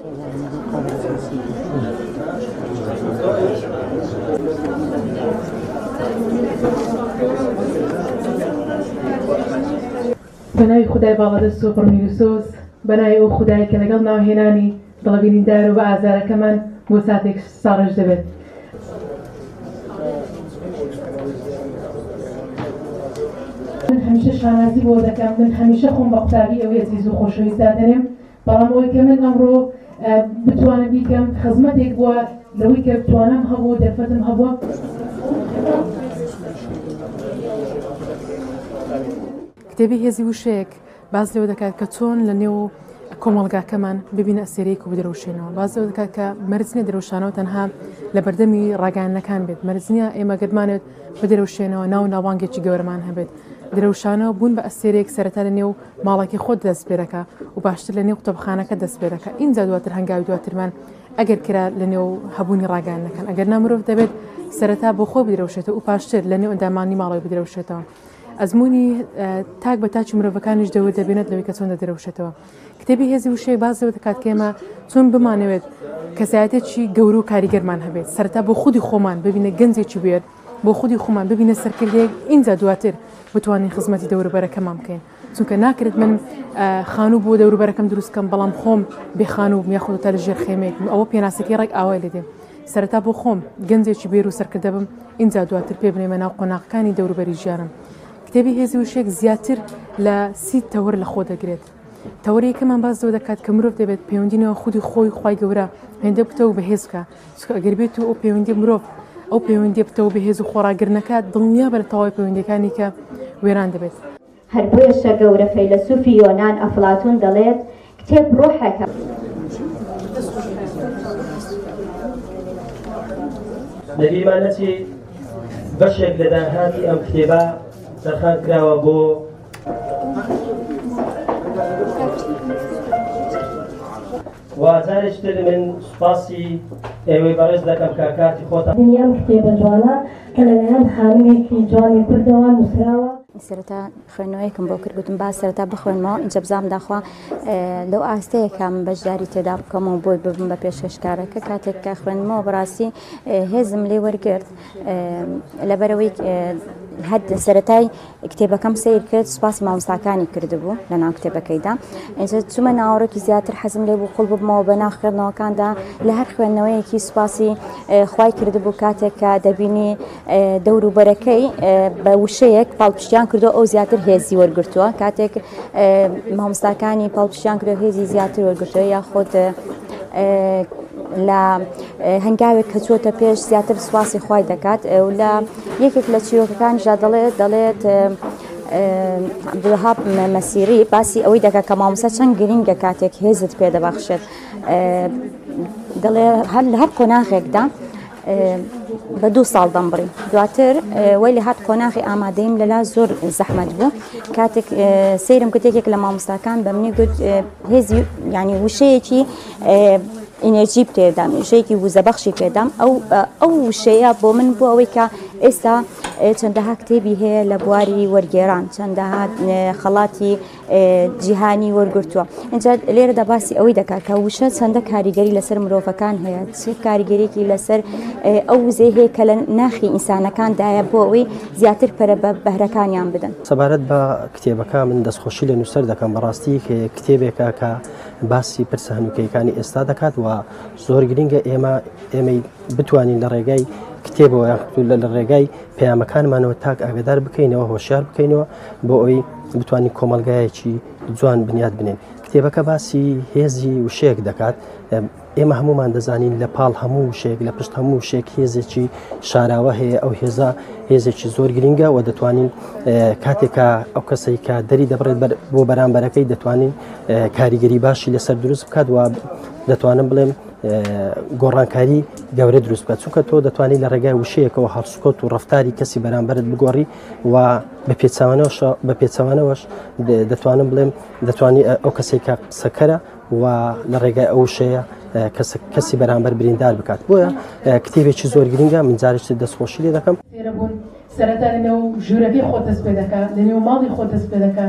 بە ناوی خودای باڵادەست و پڕ میرو سۆز، بە ناوی ئەو خودایەی کە لەگەڵ ناوهێنانی دڵە بریندار و بە ئازارەکەمان بۆ ساتێک ساڕێژ دەبێت. من هەمیشە شانازی بۆ دەکەم، من هەمیشە خۆم بە قوتابی ئەوی ئەزیز و خۆشەویست دادەنێم، بەڵام ئەوەی کە من ئەمڕۆ بتوانم بیکەم خزمەتێک بووە لەوەی کە توانام هەبوو دەرفەتم هەبووە. کتێبی هێزی وشەیەک باس لەوە دەکات کە چۆن لە نێو کۆمەڵگاکەمان ببینە ئەسێرەیەک و بدرەوشێنەوە. باس لەوە دەکات کە مەرج نییە درەوشانەوە تەنها لە بەردەمی ڕاگەیاندنەکان بێت، مەرج نییە ئێمە گەرمانێت بدرەوشێنەوە ناو ناوبانگێکی گەورەمان هەبێت. درەوشانەوە بوون بە ئەستێرەیەک سەرەتا لە نێو ماڵەکەی خۆت دەست پێ دەکا و باشتر لە نێو قوتابخانەکە دەست پێ دەکا، ئینجا دواتر هەنگاوی دواترمان ئەگەر کرا لە نێو هەبوونی ڕاگەیاندنەکان، ئەگەر نا مرۆڤ دەبێت سەرەتا بۆ خۆی بدرەوشێتەوە و پاشتر لە نێو ئەندامانی ماڵەوەی بدرەوشێتەوە. ئەزموونی تاک بە تاکی مرۆڤەکانیش دەور دەبینێت لەوەی کە چۆن دەدرەوشێتەوە. کتێبی هێزی وشەیەک باس لەوە دەکات کە ئێمە چۆن بمانەوێت کەسایەتێکی گەورە و کاریگەرمان هەبێت، سەرەتا بۆ خودی خۆمان ببینە گەنجێکی بوێر، بۆ خودی خۆمان ببینە سەرکردەیەک، ئینجا دواتر بتوانین خزمەتی دەوروبەرەکەمان بکەین. چونکە ناکرێت من خانوو بۆ دەوروبەرەکەم دروست بکەم بەڵام خۆم بێ خانوو بم یاخود تا لە ژێر خێمەیەک بم. ئەوە پێناسەکەی ڕێک ئاوای لێ دێ. سەرەتا بۆ خۆم گەنجێکی بوێر و سەرکردە بم، ئینجا دواتر پێ بنێمە ناو قۆناغەکانی دەوروبەری ژیانم. کتێبی هێزی وشەیەک زیاتر لە 30 تەوەر لە خۆ دەگرێت. تەوەری یەکەمان باس لەوە دەکات کە مرۆڤ دەبێت پەیوەندی نێوان خودی خۆی و خوای گەورە هێندە پتەو و بەهێز بکا، چونکە ئەگەر بێت و ئەو پەیوەندی مرۆڤ ئەو پەیوەندیە پتەو و بەهێز و خۆڕاگر نەکات، دڵنیابە لە تەواوی پەیوەندیەکانی کە وێران دەبێت. هەر بۆیەشە گەورە فەیلەسوفی یۆنان ئەفلاتون دەڵێت، کتێب ڕۆحێکە. لەبیرمان نەچێ بەشێک لە داهاتی ئەم کتێبە تەرخان کراوە بۆ و جارێکی تر من سوپاسی ئێوەی بەڕێز دەکەم کە کاتی خۆتان. بینی ئەم کتێبە جوانە کە لەلایەن خانمێکی جوانی کوردەوە نووسراوە. سەرەتا خوێندنەوەیەکم بۆ کرد، گوتم با سەرەتا بخوێنمەوە ئینجا بزانم داخوا لەو ئاستەیە کە من بەشداری تێدا بکەم و بۆی ببم بە پێشکەشکارەکە. کاتێک کە خوێندمەوە بەڕاستی هێزم لێ وەرگرت، لەبەرەوەی هەر سەرەتای کتێبەکەم سەیر کرد سوپاسی مامۆستاکانی کردبوو لە ناو کتێبەکەیدا. ئینجا چوومە ناوەڕۆکی زیاتر حەزم لێ بوو قوڵ ببمەوە بە ناو خوێندنەوەکاندا. لە هەر خوێندنەوەیەکی سوپاسی خوای کردبوو کاتێک کە دەبینی دەوروبەرەکەی بە وشەیەک پاڵپشتیان کردو ئەو زیاتر هێزی وەرگرتووە. کاتێک مامۆستاکانی پاڵپشتیان کردو هێزی زیاتر وەرگرتووە، یاخود لە هەنگاوێک کە چووەتە پێش زیاتر سوپاسی خوای دەکات. و لە یەکێک لە چیرۆکەکانیشدا دەڵێت عەبدولوەهاب مەسیری باسی ئەوەی دەکات کە مامۆستا چەند گرنگە کاتێک هێزت پێدەبەخشێت. دەڵێ هەر لە هەر قۆناغێکدا بە دوو ساڵ دەمبڕی، دواتر وای لە هات قۆناغی ئامادەیم لەلا زۆر زەحمەت بوو. کاتێک سەیرم کرد یەکێک لە مامۆستاکان بە منی گوت هێزی یعنی وشەیەکی ئینێرجی پێدام، وشەیەکی وزەبەخشی پێدام. ئەو وشەیە بۆ من بۆ ئەوەی کە ئێستا چەندەها کتێبی هەیە لە بواری وەرگێران، چەندەها خەڵاتی جیهانی وەرگرتووە. ئینجا لێرەدا باسی ئەوەی دەکات کە وشە چەندە کاریگەری لەسەر مرۆڤەکان هەیە، چ کاریگەریەکی لەسەر ئەو وزەی هەیە کە لە ناخی ئینسانەکاندایە بۆ ئەوەی زیاتر پەرە بە بەهرەکانیان بدەن. سەبارەت بە کتێبەکە من دەستخۆشی لە نووسەر دەکەم، بەڕاستی کتێبێکە کە باسی پرسە هەنووکەیەکانی ئێستا دەکات و زۆر گرنگە ئێمەی بتوانین لە ڕێگای کتێبەوە یاخود لە ڕێگای پەیامەکانمانەوە تاک ئاگدار بکەینەوە، هۆشیار بکەینەوە بۆ ئەوەی بتوانین کۆمەڵگایەکی جوان بنیات بنێن. کتێبەکە باسی هێزی وشەیەک دەکات. ئێمە هەمومان دەزانین لە پاڵ هەموو وشەیەک، لە پشت هەموو وشەیەک هێزێکی شاراوە هەیە. ئەو هێزە هێزێکی زۆر گرنگە و دەتوانین کاتێکە ئەو کەسەی کە دەری دەبڕێت بۆ بەرامبەرەکەی دەتوانین کاریگەری باشی لەسەر دروست بکات و دەتوانم بڵێم گۆڕانکاری گەورە دروست بکات، چونکە تۆ دەتوانیت لە ڕێگای وشەیەکەوە هەڵسوکەوت و ڕەفتاری کەسی بەرامبەرت بگۆڕی و بە پێچەوانەوەش دەتوانم بڵێم دەتوانی ئەو کەسێک کە قسەکەرە و لە ڕێگای ئەو وشەیە کەسی بەرامبەر بریندار بکات. بۆیە کتێبێکی زۆر گرنگە، من جارێکی دەستخۆشی لێ دەکەم. فێرەبوون سەرەتا لەنێو ژوورەکەی خۆت دەست پێ دەکا، لەنێو ماڵی خۆت دەست پێ دەکا.